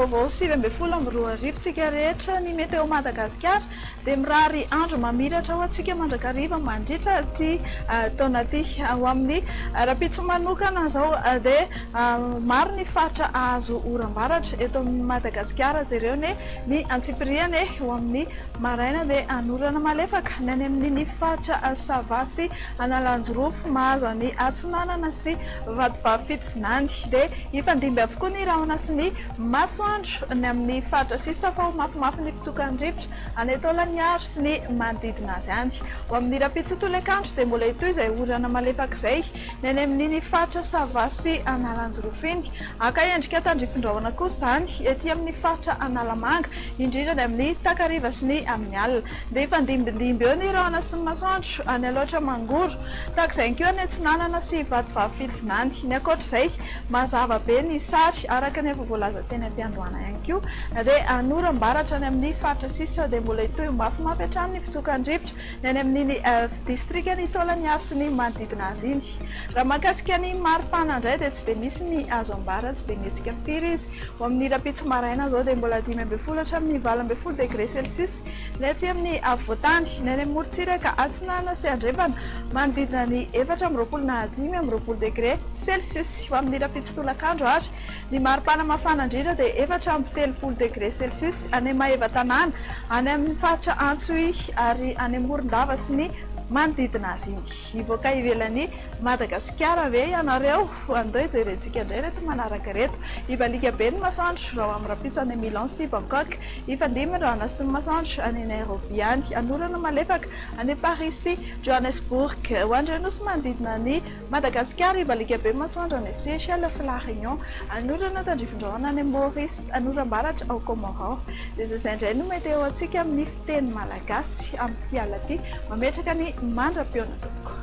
taom-baovao 2019 tsika rehetra ny Météo Madagasikara dia mirary andro mamiratra ho antsika mandrakariva mandritra ity taona ity. Ho amin'ny rahampitso manokana izao dia maro ny faritra hahazo oram-baratra eto amin'i Madagasikara. Jereo anie ny antsipiriany e! Ho amin'ny maraina dia hanorana malefaka ny any amin'iny faritra Sava sy Analanjirofo, mahazo an'i Atsinanana sy Vatovavy Fitovinany. Dia hifandimby avokoa ny rahona sy ny masoandro ny amin'ny faritra sisa fa ho mafimafy ny fitsokan'ny rivotra any Taolagnaro sy ny manodidina azy any. Ho amin'ny rahampitso tolakandro dia mbola hitohy izay orana malefaka izay ny any amin'iny faritra Sava sy Analanjirofo iny. Haka endrika tandrifin-drahona kosa izany ety amin'ny faritra Analamanga, indrindra ny amin'ny takariva sy ny amin'ny alina. Dia hifandimbindimby eo ny rahona sy ny masoandro any Alaotra Mangoro. Tahaka izay ihany koa any Atsinanana sy Vatovavy Fitovinany. Ny ankoatra izay, mazava be ny sary araka ny efa voalaza teny am-piandohana ihany koa. Dia hanoram-baratra any amin'ny faritra sisa dia mbola hitohy ho mafimafy hatrany ny fitsokan-drivotra ny any amin'iny distrikan'i Taolagnaro sy ny manodidina azy iny. Raha mahakasika ny maripana indray dia tsy dia misy ny azo ambara, tsy dia mihetsika firy izy. Ho amin'ny rahampitso maraina izao dia mbola 15 hatramin'ny 18 degre celsius ny aty amin'ny afovoantany. Ny any amin'ny morontsiraka atsinanana sy andrefana, manodidina ny 24 na 25 degre celsius. Ho amin'ny rahampitso tolakandro ary, ny maripana mafana indrindra dia 34 degre celsius any Maevatanàna, any amin'ny faritra Antsohihy ary any Morondava sy ny manodidina azy iny. Hivoaka ivelan'i Madagasikara ve ianareo? Andeha jerentsika indray ireto manaraka ireto. Hibaliaka be ny masoandro raha ho amin'ny rahampitso any Milan sy Bangkok. Hifandimby ny rahona sy ny masoandro any Nairobi any. Hanorana malefaka any Paris sy Johannesburg. Ho an'ireo nosy manodidina an'i Madagasikara, hibaliaka be ny masoandro any Seychelles sy La Réunion. Hanorana tandrifin-drahona any Maurice. Hanoram-baratra ao Comores. Dia izay indray no météo antsika amin'ny fiteny malagasy amin'ity alina ity. Mametraka ny mandra-pihaona tompoko.